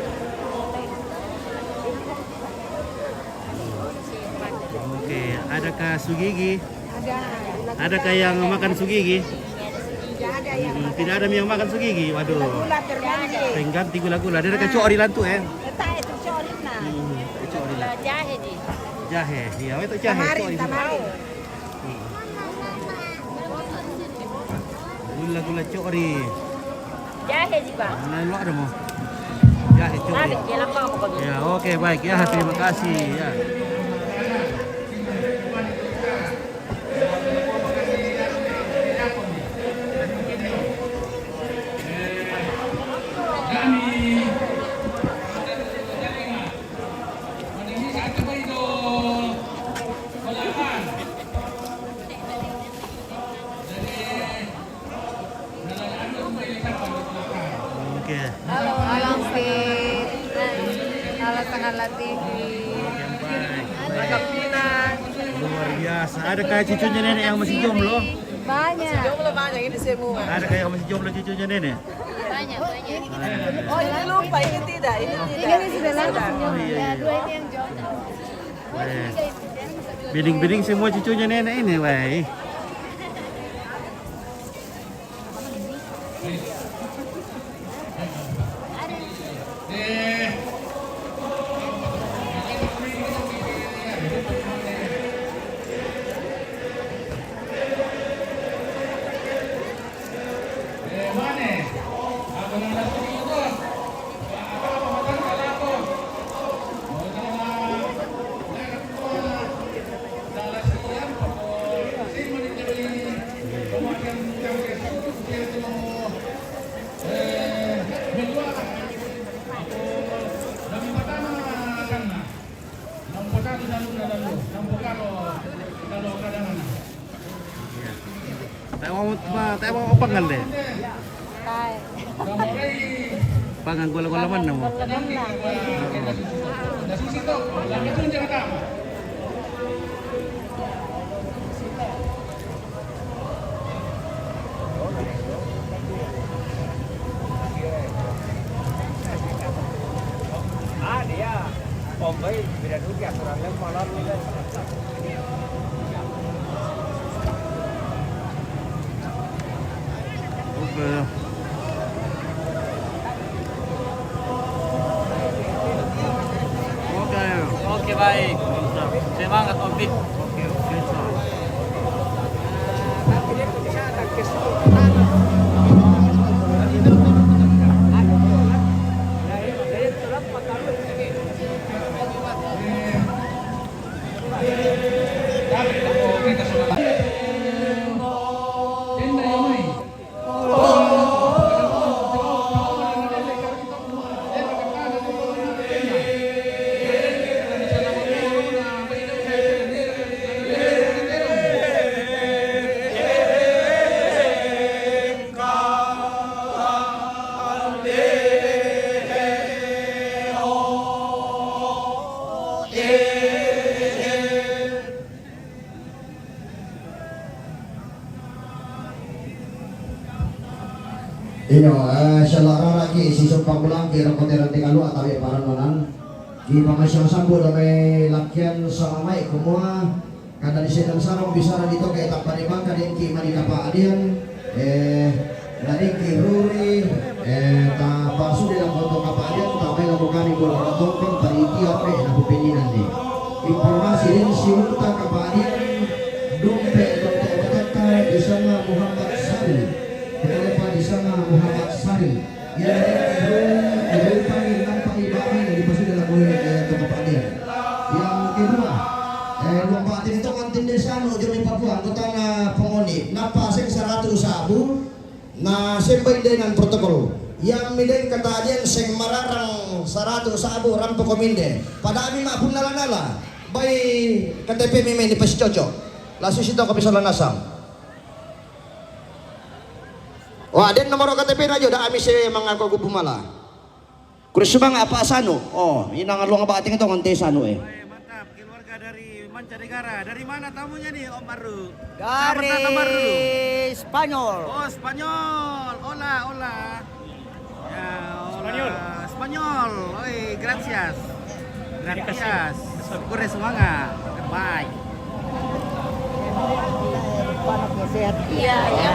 Oke, adakah sugigi? Ada. Adakah yang makan sugigi? Tidak ada yang makan. Tidak ada yang makan sugigi. Waduh. Gula-gula terganti. Pengganti gula-gula. Ada dekat cok ori lantu, eh? Letak itu cok ori, nah. Hmm, cok ori. Jahe di. Jahe. Iya, itu jahe. Tamarind, cok ori. Tamarind. Gula-gula cok ori. Jahe juga. Nah, lo ada mau? Jahe cok ori. Ada, dia lapang pokoknya. Ya, oke, baik ya. Terima kasih ya. Oke. Halo, halo, Fit. Halo, Sangalat T V. Oke, baik. Halo, Kak Pina. Luar biasa. Adakah cucunya nenek yang masih jomblo? Banyak. Jomblo banyak ini semua. Adakah yang masih jomblo cucunya nenek? Banyak, banyak. Oh, ini lupa, ini tidak, ini tidak. Ini sudah lama semua. Oh, iya, iya. Dua ini yang jomblo. Eh, biding-biding semua cucunya nenek ini, weh. Iya. Tak mau, tak mau apa ngal deh? Pangan gula-gula mana mau? Ah, dia. Bombay, beda duit ya, kurang lebih malam ini. Oke. Oke. Oke, baik. Semangat, Om Pi. Oke, oke, Sir. Iyo, eh, sala rara ki si sumpang bulang ki rokon teran tingalu atawi parannuanan. Ki pangasiang sambu damai lakian sama mai kumua, kada di sedang sarong bisara di toke tak pada bangka dengki mani kapa adian. Eh, na dengki ruri, eh, ta pasude la koto kapa adian, ta mai la kami bulan tongkon panitia pe na pupininan ni. Informasi den si unta kapa adian, dumpe, dumpe, di sana Muhammad Sari. Kenapa di sana Muhammad Sari? Yang kedua, kedua panggil nampak ibarat ini di pasude la kue, eh, tempat dia. Yang kedua, eh, lomba tim tongan tim desa nu jami Papua, anggota na pengoni. Napa sing saratu sabu, na sembai dengan protokol. Yang mideng kata adian sing mararang saratu sabu rampo kominde. Pada ami ma pun nala-nala. Bai K T P mime ni pasi cocok. Lasu sito kopi sola nasam. Wah, den nomor K T P na jo, da ami se mangako gubu mala. Kurus bang apa sanu? Oh, inang luang bating to ngonte sanu, eh. Weh, mantap, keluarga dari mancanegara. Dari mana tamunya nih, Om Maru? Dari Spanyol. Oh, Spanyol. Hola, hola. Ya, hola. Spanyol. Spanyol. Oi, gracias. Gracias. Syukur ya, semangat. Bye. Iya, iya.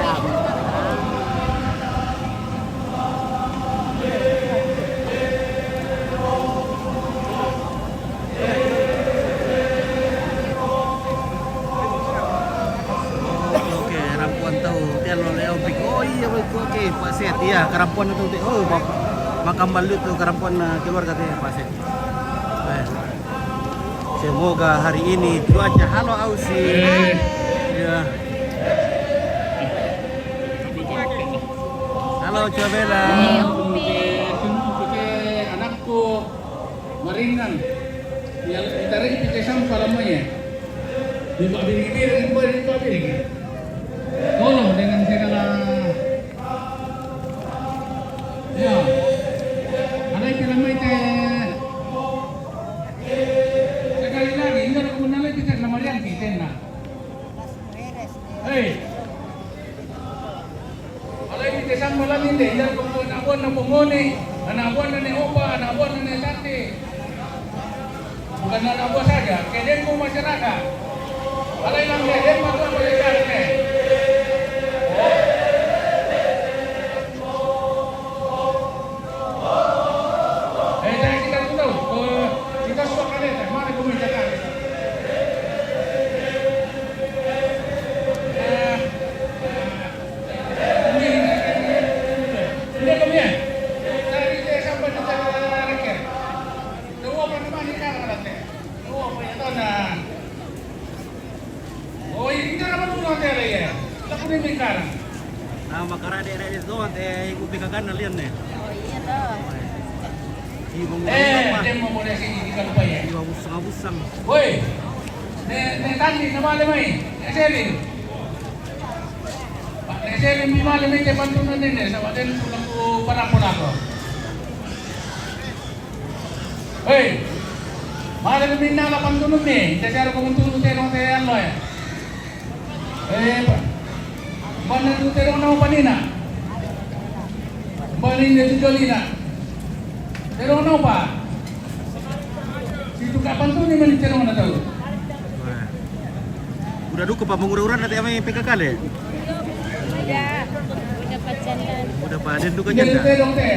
Oke, oke, rampuan tau. Tian lo leo pik. Oh iya, baik. Oke, Pak Set. Iya, karampuan tu. Oh, mak-, makam balut tu karampuan, eh, keluarga tu, Pak Set. Eh. Semoga hari ini cuaca halo, Ausi. Eh. Ya. Halo, Cobela. Oke, oke, anakku. Maringan. Ya, kita rin kita sampah lamanya. Di Pak Biri-Biri, di Pak Biri-Biri. Tolong dengan segala, ya. Ada yang tidak main teh. Sekali lagi, ini ada komunal kita nama yang kita, nah. Hei. Alai ni te samba lami te, iya, ana buah na pongoni, ana buah na ne opa, ana buah na ne tante. Bukan ana buah saja, kedengku masyarakat. Alai nang kedeng mah tuan masyarakat ne. Eh, jangan kita tutup. Eh, kita suka kali, mana komentar. Eh, eh. Oh, iya, kita dapat pulang dari ya. Kita punya mingkaran. Nah, makara dek-dek itu, teh, ibu P K K na lian nih. Oh, iya, toh. Iya, Bang, eh, apa? Dia mau boleh sini, kita lupa ya. Iya, busang-busang. Woi, ne, ne tadi, nama ada mai? Ne Selin. Pak, ne Selin, di mana ne, te bantu ne, ne, sama den pulang ku para pulako. Hei, mari minna la pantunun ni, te siara kumuntunun te nong te anu ya. Eh, pa. Mana tu terong nau panina? Mana ini tu jolina? Terong nau pa? Itu kapan tu ni mana terong na tahu? Wah. Udah duka pa mangura-ura nanti amai P K K le? Udah, udah pacaran. Udah pa, den duka janda. Terong te.